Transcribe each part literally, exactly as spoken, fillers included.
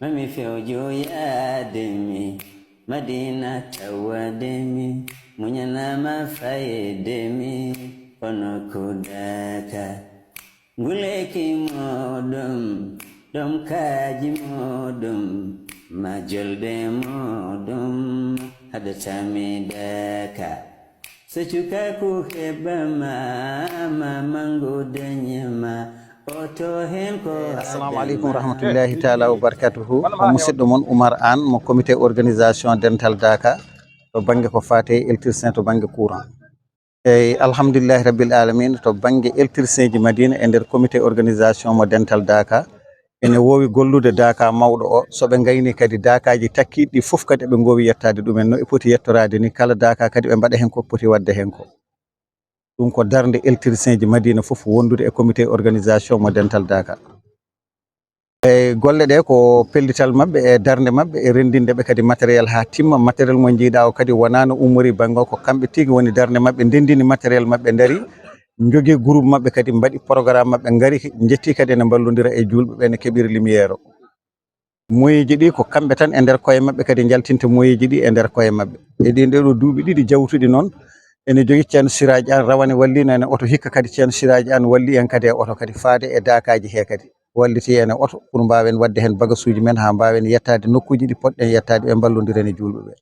Mami fewjo yaade mi, Madina tawade mi, muñanama fayde mi, kono ko daka. Nguleki moɗum, ɗum kaji moɗum, majolɓe moɗum, haɗata mi daka. So cukaku heɓama, ma mango dañama, oto hen ko. Assalamu aleykum wa rahmatullahi taala wa barakatuhu. Ko musidɗo mon Oumar Anne, mo comité organisation dental Daka, to bangge ko fate électricien, to bangge courant. Eyyi, alhamdulillahi rabbil alamin, to bangge électricien ji Madina e nder comité organisation mo dental Daka, ene wowi gollude Daka mawɗo o. So ɓe gayni kadi Dakaji takkiɗi ɗi fof kadi eɓe gowi yettade ɗumen no e poti yettorade ni. Kala Daka kadi ɓe mbaɗa hen ko poti wadde hen ko. Ɗum ko darnde électricien ji Madina fof wondude e comité organisation mo dental Daka. E golle ɗe ko pellital maɓɓe e darnde maɓɓe e renndinde ɓe kadi matériel haa timma. Matériel mo njiiɗa o kadi wonaa no ummori bannge o, ko kamɓe tigi woni darnde maɓɓe, ndenndini matériel maɓɓe, ndari, njogii groupe maɓɓe kadi, mbaɗi programme maɓɓe, ngari, njetti kadi ene mballondira e juulɓe ɓe, ene keɓiri lumière o. Moyeeji ɗi ko kamɓe tan e nder koye maɓɓe kadi njaltinta moyeeji ɗi e nder koye maɓɓe. E ɗin ɗeɗo duuɓi ɗiɗi jawtuɗi noon, ene jogii Ceerno Siraaji Aan rawane wallino en e oto, hikka kadi Ceerno Siraaji Aan walli en kadi e oto kadi faade e Daakaaji he kadi. Walliti en e oto pour mbaawen waɗde heen bagasuuji men haa mbaawen yettaade nokkuuji ɗi potɗen yettaade, ɓe mballondiren e juulɓe ɓe.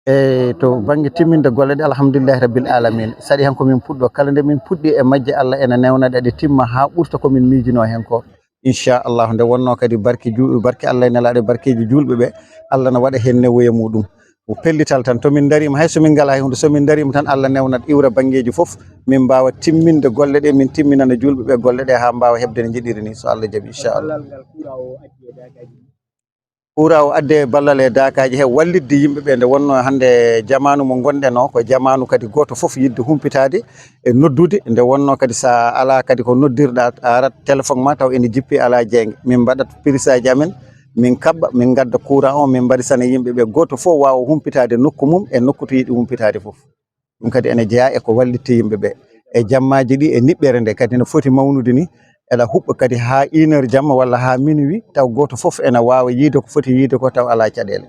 E to bannge timminde golle ɗe, alhamdulillahi rabbil alamin, saɗi han ko min puɗɗo. Kala nde min puɗɗi e majje, Allah ene newna ɗe, ɗe timma haa ɓurta ko min miijinoo heen ko. Inchallahu, nde wonnoo kadi barke ju-, barke Allah e nelaaɗo e barkeeji juulɓe ɓe, Allah na waɗa heen newoya muɗum. Ko pellital tan, to min ndariima, hay so min ngalaa hay huunde, so min ndariima tan, Allah newnat iwra banngeeji fof, min mbaawa timminde golle ɗe, min timminana juulɓe ɓe golle ɗe haa mbaawa heɓde no njiɗiri ni, so Allah jaɓi, inchallah. Ɓura o adde ballal e Daakaaji he wallitde yimɓe ɓe. Nde wonnoo hannde jamaanu mo ngonɗen o, ko jamaanu kadi gooto fof yiɗde humpitaade e noddude. Nde wonnoo kadi so a alaa kadi ko noddirɗa, a arat téléphone ma taw ene jippi, alaa jeynge. Min mbaɗat pirisaaji amen, min kaɓɓa, min ngadda courant o, min mbarisana yimɓe ɓe. Gooto fof waawa humpitaade nokku mum e nokku to yiɗi humpitaade fof. Ɗum kadi ene jeyaa e ko wallitta yimɓe ɓe. E jammaaji ɗi e niɓɓere nde kadi no foti mawnude ni, ela huɓɓa kadi haa une heure jamma walla haa minuit, taw gooto fof ene waawa yiide ko foti yiide ko taw alaa caɗeele.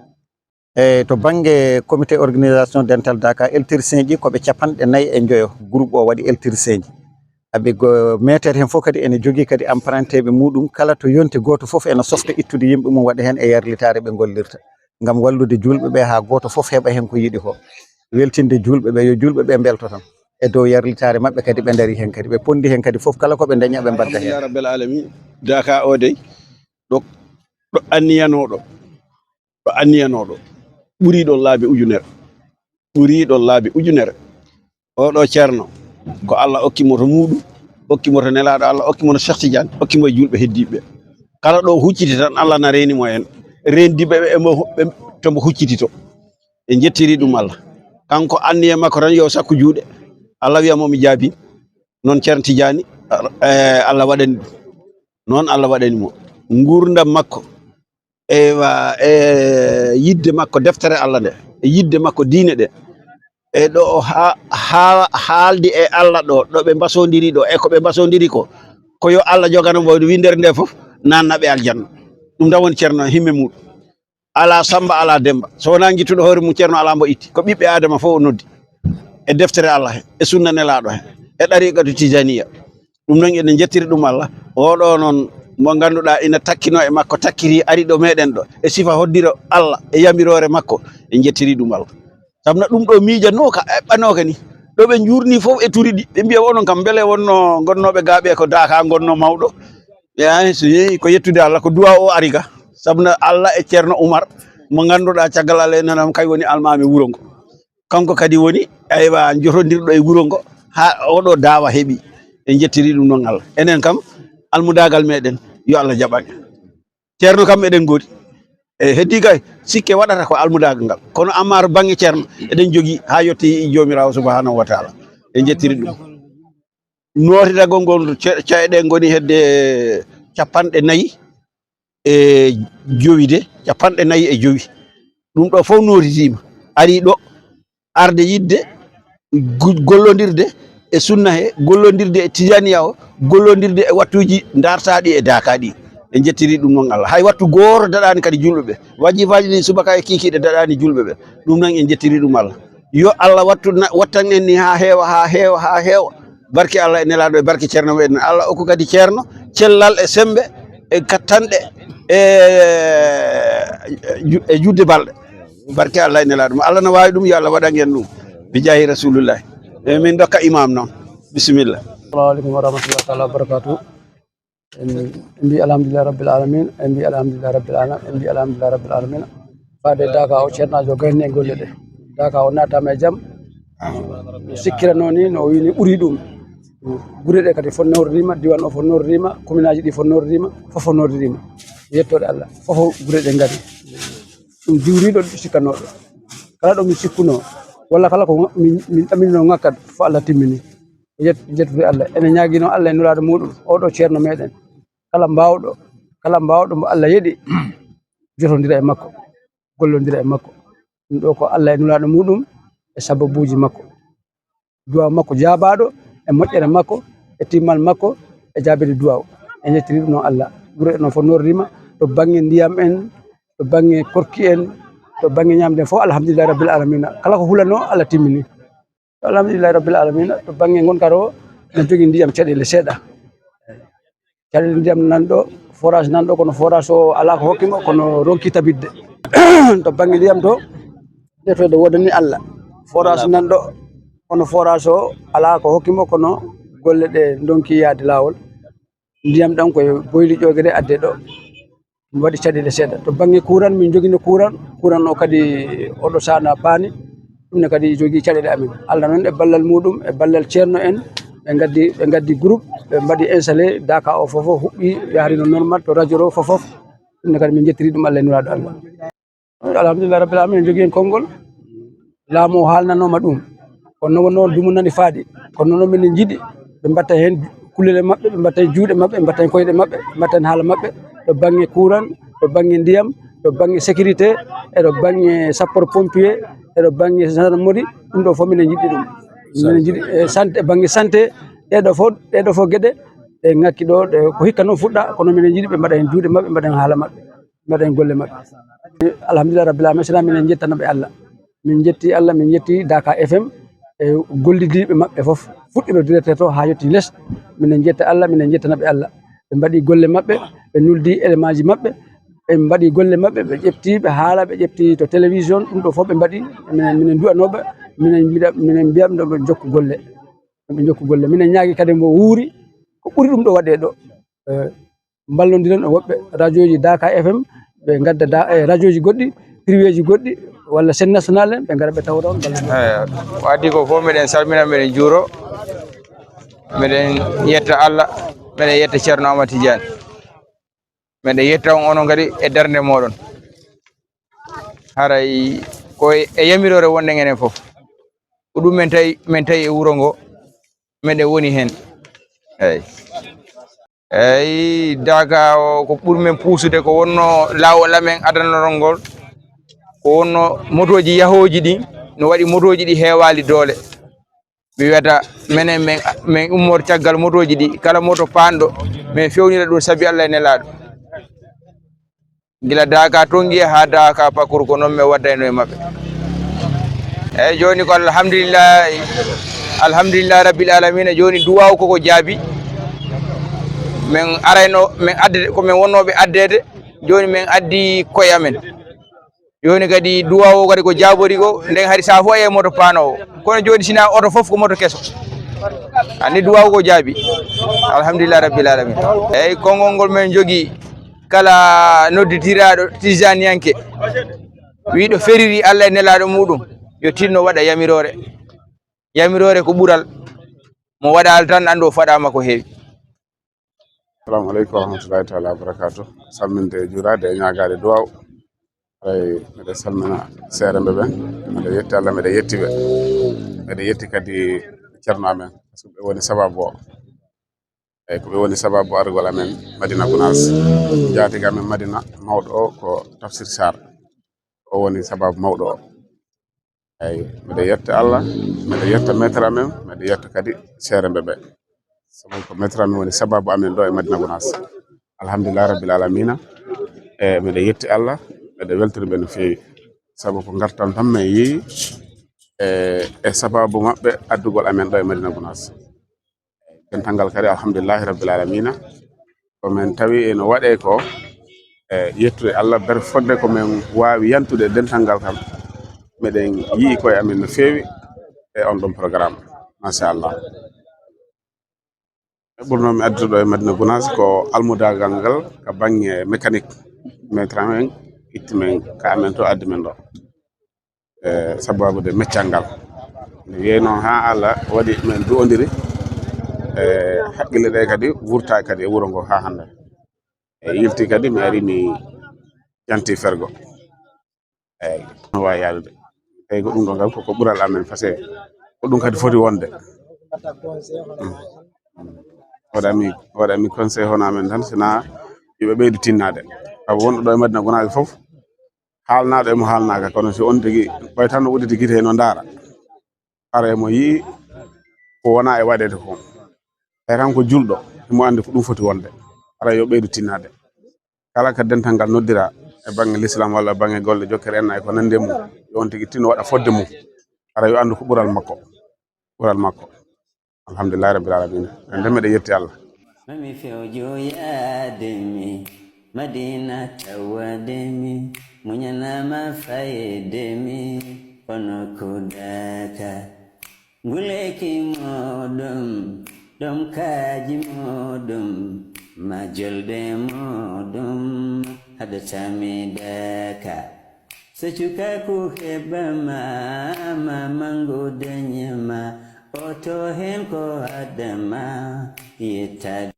E to bannge comité organisation dental Daaka, électricien ji ko ɓe capanɗe nayi e njoyo, groupe o waɗi électricien ji. Aɓe go-, meter heen fof kadi ene jogii kadi emprunteeɓe muɗum, kala to yonti gooto fof ene softa ittude yimɓe mum waɗa heen e yarlitaare ɓe ngollirta, ngam wallude juulɓe ɓe haa gooto fof heɓa heen ko yiɗi ko, weltinde juulɓe ɓe, yo juulɓe ɓe mbelto tan e dow yarlitaare maɓɓe kadi, ɓe ndari heen kadi, ɓe ponndi heen kadi fof, kala ko ɓe ndañi ɓe mbaɗta heen. Alhamdulillah rabbil alamin. Daaka o dey, ɗo, ɗo anniyanooɗo, ɗo anniyanooɗo, ɓuriiɗo laabi ujunere, ɓuriiɗo laabi ujunere. Oɗo ceerno, ko Allah okki mo to muɗum, okki mo to nelaaɗo Allah, okki mo to Cheikh Tidiane, okki mo e juulɓe heddiiɓe ɓe. Kala ɗo hucciti tan, Allah na reeni mo heen. Reendiiɓe ɓe, ɓe mo, ɓe to mbo hucciti to. En njettiri ɗum Allah. Kanko anniya makko tan yo sakku juuɗe. Allah wiya mo mi jaabi. Noon Ceerno Tidiane, eh, Allah waɗani ɗum. Noon Allah waɗani mo. Nguurndam makko, eywa, e yidde makko deftere Allah nde, e yidde makko diine ɗe, e ɗo o ha-, ha-, haaldi e Allah ɗo, ɗo ɓe mbasondiri ɗo, e ko ɓe mbasondiri ko, ko yo Allah jogano mbo winndere nde fof, naatna ɓe aljanna. Ɗum tan woni ceerno himme muɗum. Alaa Samba, alaa Demba. So wonaa ngittuɗo hoore mum, ceerno alaa mbo itti. Ko ɓiɓɓe Aadama fof o noddi. E deftere Allah he, e sunna nelaaɗo he, e ɗariiqatu Tijaniya. Ɗum noon eɗen njettiri ɗum Allah. Oɗo noon mo ngannduɗaa ina takkinoo e makko, takkiri ari ɗo meɗen ɗo, e sifa hoddiro Allah, e yamiroore makko, en njettiri ɗum Allah. Sabu na ɗum ɗo miijanoo ka, eɓɓanoo ka ni. Ɗo ɓe njuurni fof e turi ɗi. Ɓe mbiya onon kam, mbele wonno ngonnooɓe gaaɓe ko Daaka ngonno mawɗo. Eeyi, so yehi ko yettude Allah, ko duwaa o ari ga. Sabu na Allah e Ceerno Umar, mo ngannduɗaa caggal Allah e nanam, kay woni almaami wuro ngo. Kanko kadi woni, aywa, jotondirɗo e wuro ngo, haa oɗo daawa heɓi. En njettiri ɗum noon Allah. Enen kam, almudaagal meɗen, yo Allah jaɓan. Ceerno kam eɗen ngoodi. E heddi kay, sikke waɗata ko almudaagal ngal. Kono amma to bannge ceerno, eɗen jogii haa yotti Joomiraawo subhanahu wa taala. En njettiri ɗum. Nootitagol ngol ce-, ceeɗe ngoni hedde capanɗe nayi e jowi de, capanɗe nayi e jowi. Ɗum ɗo fof nootitiima. Ari ɗo, arde yiɗde gu-, gollondirde e sunna he, gollondirde e tijaniya o, gollondirde e wattuuji dartaaɗi e daakaaɗi. En njettiri ɗum noon Allah. Hay wattu gooto daɗaani kadi julɓe ɓe. Wajifaaji ɗi subaka e kiikiiɗe daɗaani julɓe ɓe. Ɗum noon en njettiri ɗum Allah. Yo Allah wattu na-, wattan en ni haa heewa, haa heewa, haa heewa. Barke Allah e nelaaɗo e barke Ceerno meɗen. Allah okku kadi Ceerno cellal e semmbe e kattanɗe e ju-, e juutde balɗe. Barke Allah e nelaaɗo. Mo Allah no waawi ɗum, yo Allah waɗan en ɗum. Bi jaahi Rasulullahi. E min ndokka imam noon. Bisimilla. Assalamu aleykum wa rahmatullahi taala wa barakatuh. En, en mbi alhamdulillah rabbil alamin, en mbi alhamdulillah rabbil alamin, en mbi alhamdulillah rabbil alamin. Faade Daka o ceernaajo o gayni e golle ɗe. Daka o naatama e jam. Mi sikkirano ni no o wini ɓuri ɗum. Gure ɗe kadi fof noordiima, diwan o fof noordiima, commune aji ɗi fof noordiima, fof fof noordiima. Yettoode Allah, fof fof gure ɗe ngari. Ɗum diwriiɗo sikkanooɗo. Kala ɗo min sikkuno, walla kala ko min, min ɗaminno ŋakkat, fof Allah timmini. Yet-, yettude Allah. Ene ñaagino Allah e nulaaɗo muɗum, oɗo ceerno meɗen. Kala mbaawɗo, kala mbaawɗo mo Allah yeɗi, jotondira e makko, gollondira e makko. Ɗum ɗo ko Allah e nulaaɗo muɗum e sababuuji makko. Duwa makko jaabaaɗo e moƴƴere makko e timmal makko e jaabede duwaw. En yettiri ɗum noon Allah. Gure ɗe noon fof noordiima to bannge ndiyam en, to bannge korki en, to bannge ñaamde en fof, alhamdulillahi rabbil alamina. Kala ko hulanoo, Allah timmini. Alhamdulillahi rabbil alamina. To bannge ngonka to, ene jogii ndiyam caɗeele seeɗa. Caɗeele ndiyam nan ɗo, forage nan ɗo, kono forage o alaa ko hokki mo, kono ronki tabitde. To bannge ndiyam to, ƴettoyde woodani Allah. Forage nan ɗo, kono forage o alaa ko hokki mo, kono golle ɗe ndonki yaade laawol. Ndiyam ɗam koye boyli ƴoogere adde ɗo. Mi waɗi caɗeele seeɗa. To bannge kuuran, min njogino kuuran. Kuuran o kadi oɗo saana paani. Ɗum ne kadi jogii caɗeele amen. Allah noon e ballal muɗum, e ballal ceerno en, ɓe ngaddi, ɓe ngaddi groupe, ɓe mbaɗi installé, Daka o fof fof huɓɓi, yahrino normal to radio ɗo fof fof. Ɗum ne kadi min njettiri ɗum Allah e nulaaɗo Allah. Alhamdulillah rabbil alamin, en jogii heen konngol. Laamu o haalnanooma ɗum. Kono noon wonnoo dumunani faaɗi. Kono noon minen njiɗi ɓe mbatta heen kullele maɓɓe, ɓe mbatta heen juuɗe maɓɓe, ɓe mbatta heen koyɗe maɓɓe, ɓe mbatta heen haala maɓɓe. Ɗo bannge kuuran, ɗo bannge ndiyam, ɗo bannge sécurité, e ɗo bannge sapeur pompier, e ɗo bannge gendarmerie, ɗum ɗo fof minen njiɗi ɗum. Minen njiɗi, e, santé, bannge santé, ɗee ɗo fof, ɗee ɗo fof geɗe, ɗe ŋakki ɗo, ɗe ko hikka noon fuɗɗa, kono minen njiɗi ɓe mbaɗa heen juuɗe maɓɓe, mbaɗa heen haala maɓɓe, mbaɗa heen golle maɓɓe. Alhamdulillah rabbil alamin, sina minen njettana ɓe Allah. Min njetti Allah, min njetti Daka F M e gollidiiɓe maɓɓe fof, fuɗɗiino directeur to haa yotti les. Minen njetta Allah, minen njettana ɓe Allah. Ɓe mbaɗi golle maɓɓe, ɓe nuldi élément ji maɓɓe, ɓe mbaɗi golle maɓɓe, ɓe ƴefti, ɓe haala, ɓe ƴefti to télévision, ɗum ɗo fof ɓe mbaɗi. Minen, minen nduwanooɓe, minen mbiɗa, minen mbiya ɓe ɗo ɓe jokku golle. Ɓe jokku golle. Minen ñaagi kadi mbo wuuri, ko ɓuri ɗum ɗo waɗde ɗo. Eh, mballondiren e woɓɓe radioji Daka F M, ɓe ngadda da, e radioji goɗɗi, privéji goɗɗi, walla chaîne nationale en, ɓe ngara ɓe tawa toon, mballondira. Eh, ko adii ko fof, meɗen salmina, meɗen juuro, meɗen yetta Allah, meɗen yetta Ceerno Amad Tidiane. Meɗen yetta on onon kadi e darnde moɗon. Haray ko e, e yamiroore wonɗen enen fof. Ko ɗum men tawi, men tawi e wuro ngo, meɗen woni heen. Eeyi. Eeyi, Daka o, ko ɓuri men puusude ko wonno laawol amen adannorol ngol, ko wonno motooji yahooji ɗin, no waɗi motooji ɗi heewaali doole. Mi wiyata, menen men, men ummor caggal motooji ɗi, kala moto paanɗo, men fewnira ɗum sabi Allah e nelaaɗo. Gila Daka Tongi haa Daka Pakur, ko noon mi waddayno e maɓɓe. Eeyi, jooni ko alhamdulillahi, alhamdulillahi rabbil alamina. Jooni duwaaw koko jaabi. Men arayno, men adde, ko men wonnooɓe addeede. Jooni men addi koye amen. Jooni kadi duwaaw o kadi ko jaabori ko, nden hari saa fof e moto paanoowo. Kono jooni sina oto fof ko moto keso. Anni duwaaw ko jaabi. Alhamdulillahi rabbil alamin. Eeyi, konngol ngol men jogii. Kala nodditiraaɗo tijaniyanke wiiɗo feriri Allah e nelaaɗo muɗum, yo tinno waɗa yamiroore. Yamiroore ko ɓural. Mo waɗaali tan anndu o faɗaama ko heewi. Assalamu aleykum wa rahmatullahi taala wa barakatuh. Salminde e juuraade e ñaagaade duwaaw. Haray miɗo salmina seeremɓe ɓen, miɗo yetti Allah, miɗo yetti ɓe. Miɗo yetti kadi ceerno amen, par ce que ɓe woni sababu o. Eeyi, ko ɓe woni sababu argol amen Madina Gounass. Jaatigi amen Madina mawɗo o ko Tafsir Sarr. O woni sababu mawɗo o. Eeyi, miɗo yetta Allah, miɗo yetta maître amen, miɗo yetta kadi seeremɓe ɓe. Sabu ko maître amen woni sababu amen ɗo e Madina Gounass. Alhamdulillahi rabbil alamina. E miɗo yetti Allah, miɗo weltori ɓe no feewi, sabu ko ngartam tan min yii, e e sababu maɓɓe addugol amen ɗo e Madina Gunaas. Dental ngal kadi, alhamdulillahi rabbil alamina, ko min tawi eno waɗe ko, e yettude Allah, ber fodde ko min waawi yantude e dental ngal kam, miɗen yii koye amen no feewi e on ɗon programme, machallah. Ɓurno mi addude ɗo e Madina Gunaas ko almudagal ngal ka bannge mécanique, maître amen itti min ka amen to, addi min ɗo, e sababude meccal ngal. Nde wiyey noon, haa Allah waɗi min duwondiri, e haqqille ɗe kadi wurtaaki kadi e wuro ngo haa hannde. E yilti kadi, mi ari, mi janti fergo. Eeyi, no waawi yaadude. Eeyi, ko ɗum ɗo ngal ko, ko ɓural amen, parce que ko ɗum kadi foti wonde. Mm. Mm. Waɗami, waɗami conseil hono amen tan, sinaa yo ɓe ɓeydu tinnaade. Sabu wonɗo ɗo e Madina Gunaas fof, haalnaaɗo e mo haalnaaka, kono si on tigi, ɓay tan no udditi gite no ndaara, ara e mo yii ko wona e waɗeede ko. Tawi kanko julɗo, himo anndi ko ɗum foti wonde. Ara yo ɓeydu tinnaade. Kala ka dental ngal noddira e bannge l'islam walla bannge golle jokkere en e ko nanndi e mum, yo on tigi tino waɗa fodde mum. Ara yo anndu ko ɓural makko, ɓural makko. Alhamdulillahi rabbil alamina. Nden miɗo yetti Allah. Mami fewjo yaade mi, Madina tawade mi, muñanama fayde mi, kono ko daka. Nguleki moɗum, ɗum kaaji moɗum, ma jolde moɗum, haɗata mi daka. So cukaku heɓama, ma mangu dañama, oto hen ko adama, yetta